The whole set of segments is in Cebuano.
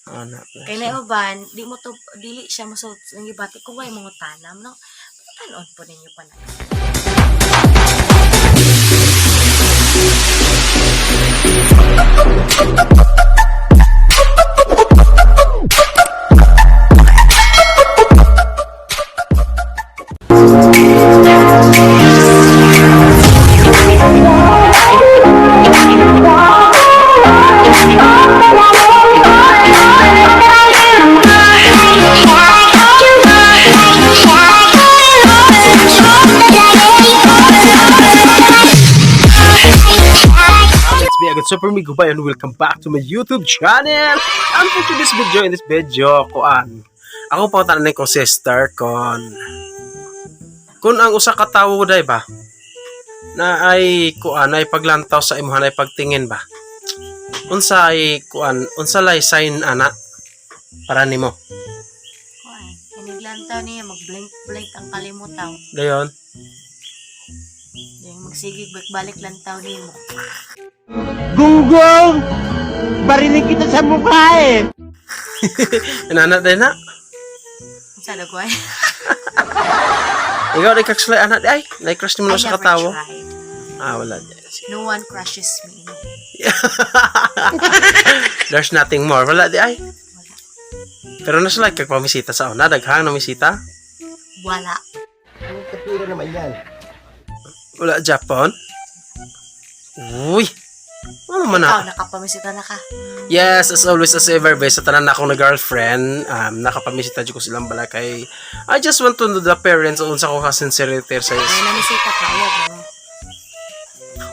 Ana. Kay na uban, di mo to dili siya mo ang gibati kung way mga tanam, no. Tanon po ninyo pa na. It's me again, Super Migo Bay, and welcome back to my YouTube channel! And for today's video, in this video, kuan, ako pa tanan ko sister kon ang usa ka tawo day ba na ay kuan ay paglantaw sa imuhan ay pagtingin ba, unsa ay kuan, unsa lay sign ana para nimo? Kuan, iniglantaw niya mag-blink blink ang kalimutaw. Dayon. Yung magsigig balik lantaw nimo. Gunggong! Barinig kita sa mukha eh! Inana day na. Unsa dagway? Ikaw day kakslay ana day ay nay crush nimo I na usa ka never tawo? tried. Ah, wala day. No one crushes me. There's nothing more, wala di ay. Wala. Pero nasa like kag pamisita sa una, daghang namisita. Wala. Anong katwira naman yan? Wala Japon. Uy. Ano man Ikaw, na? nakapamisita na ka. Yes, as always, as ever, best sa tanan na akong na girlfriend, nakapamisita jud ko silang bala kay I just want to know the parents unsa ko ka sincerity sa May namisita ka, ayaw mo.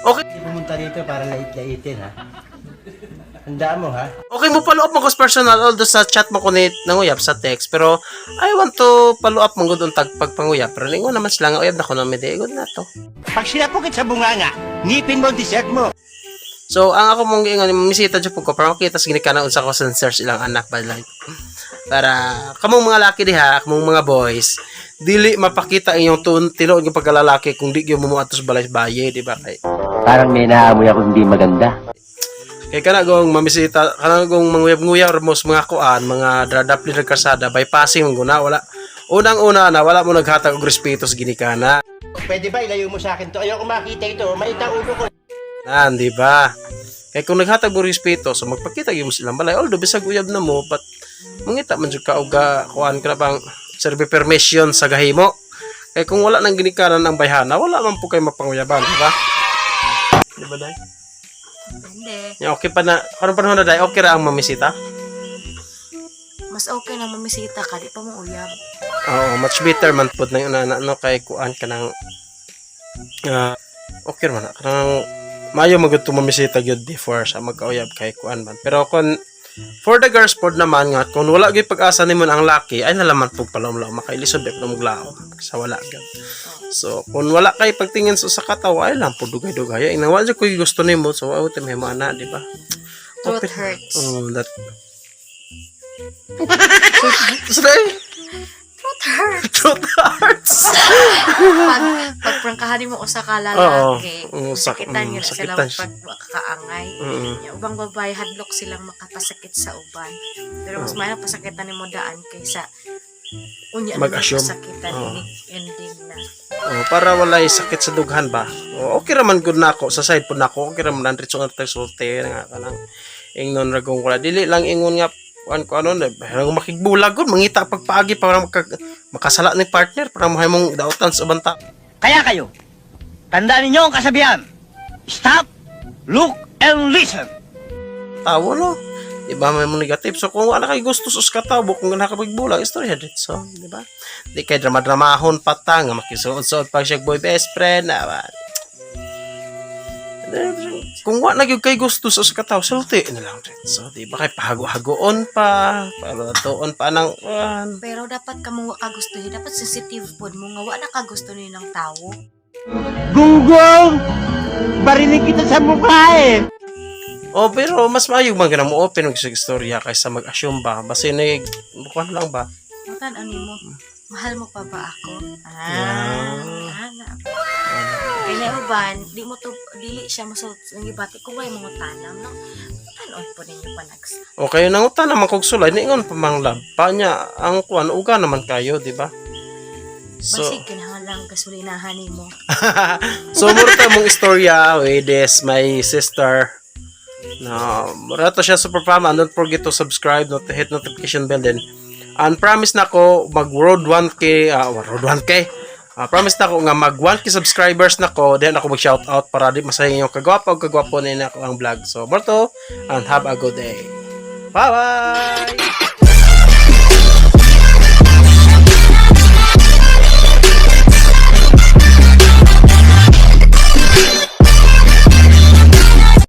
Okay, Hindi pumunta rito para lait-laitin ha. Handaan mo ha. Okay mo follow up mo ko sa personal, although sa chat mo ko ni nanguyab sa text, pero I want to follow up mo gud untag pagpanguyab, pero lingon naman sila nga uyab na ko na good na to. Pag sinapukit sa bunganga, ngipin mo ang dessert mo. So, ang ako mong giingon, misita jud pud ko para makita sa ginikanan unsa ko sincere silang anak ba, like para kamong mga laki diha, kamong mga boys, dili mapakita ang inyong tun tinuod nga pagkalalaki kung di gyud mo moadto sa balay baye, di ba? Kay Parang may naamoy ako hindi maganda. kay kana gong mamisita, kana gong manguyab-nguyab mo sa mga kuan, mga dradapli ng kalsada, bypassing mong guna, wala. Unang-una na wala mo naghatag og respeto sa ginikana. Pwede ba ilayo mo sa akin to? Ayoko makita ito. Maita ulo ko. Nan, di ba? Kay kung naghatag mo respeto, so magpakita gyud mo silang balay. Although bisag uyab na mo, but mangita man jud ka og kuan ka na bang serve permission sa gahimo. Kay kung wala nang ginikanan ang bayhana, wala man po kay mapanguyaban, di ba? Di ba, Day? Hindi. Ya, okay pa na, karon panahon na, Day, okay ra ang mamisita? Mas okay na mamisita ka, di pa mo uyab. Oo, much better man pud na yung una no, kay kuan ka ng okay man na kanang maayo magud to mamisita gyud before sa magkauyab kay kuan man. Pero kung for the girls pod naman nga kung wala gyud pag-asa nimo ang laki ay nalaman pug palom-laom makailisod di pa muglaom sa wala gyud. So kung wala kay pagtingin sa usa ka tawo ay lang pud dugay-dugay ay wa jud koy gusto nimo, so wa tay mahimo ana, di ba? Truth hurts. Oh, that so, so, Truth hurts. Truth hurts. Pag prangkahan mo usa ka lalaki, Oo, sakitan yun na sila sakitan siya. pag makaangay. Yung ubang babae hadlok silang makapasakit sa uban. Pero mas maayo pasakitan nimo daan kaysa unya na Mag-assume. pasakitan Oo. inig ending na. Oh, para walay sakit sa dughan ba. Oh, okay raman gud nako sa side pud nako, okay raman ang diretso nga sulti nga kanang ingnon ra kung wala dili lang ingon nga kuan ko ano na pero makigbulag gud mangita pagpaagi para makasala ni partner para mahimong dautan sa ubang tao. Kaya kayo, tandaan ninyo ang kasabihan. Stop, look, and listen. Tawo no, di ba? May mga negative, so kung wala kay gusto sa usa ka tawo, kung nakapagbulag istorya diretso, di ba? Di kay drama-dramahon pa ta nga makisuod-suod pa siya boy best friend na ba. Kung wa na gyud kay gusto sa usa ka tawo, sulti na lang diretso, di ba? Kay pahago-hagoon pa para tuon pa nang kuan. Pero dapat kamo wa kagusto, dapat sensitive pod mo nga wa na kagusto ni ng tawo. Gunggong! Barinig kita sa mukha eh! Oh, pero mas maayo man ganang mo open og istorya kaysa mag-assume ba, basta ni kuan lang ba. Matan ano mo? Mahal mo pa ba ako? Ah, Yeah. ana. Kay na uban, di mo to dili siya mo ang gibati kung way mga tanam, no. Tanon Tan-on po ninyo panagsa. O kayo nangutan naman kog sulay, niingon pa mang love pa niya ang kuan uga naman kayo, di ba? So, Basig kinahanglan gasolinahan nimo. So mura ta mong istorya with this my sister. No, mura to siya super fam, and don't forget to subscribe, not to hit notification bell din. And promise na ko mag road 1K, road 1K. Promise na ko nga mag 1K subscribers na ko, then ako mag shout out para di masayang yung kagwapo o kagwapo na ako ang vlog. So, mura to, and have a good day. Bye-bye!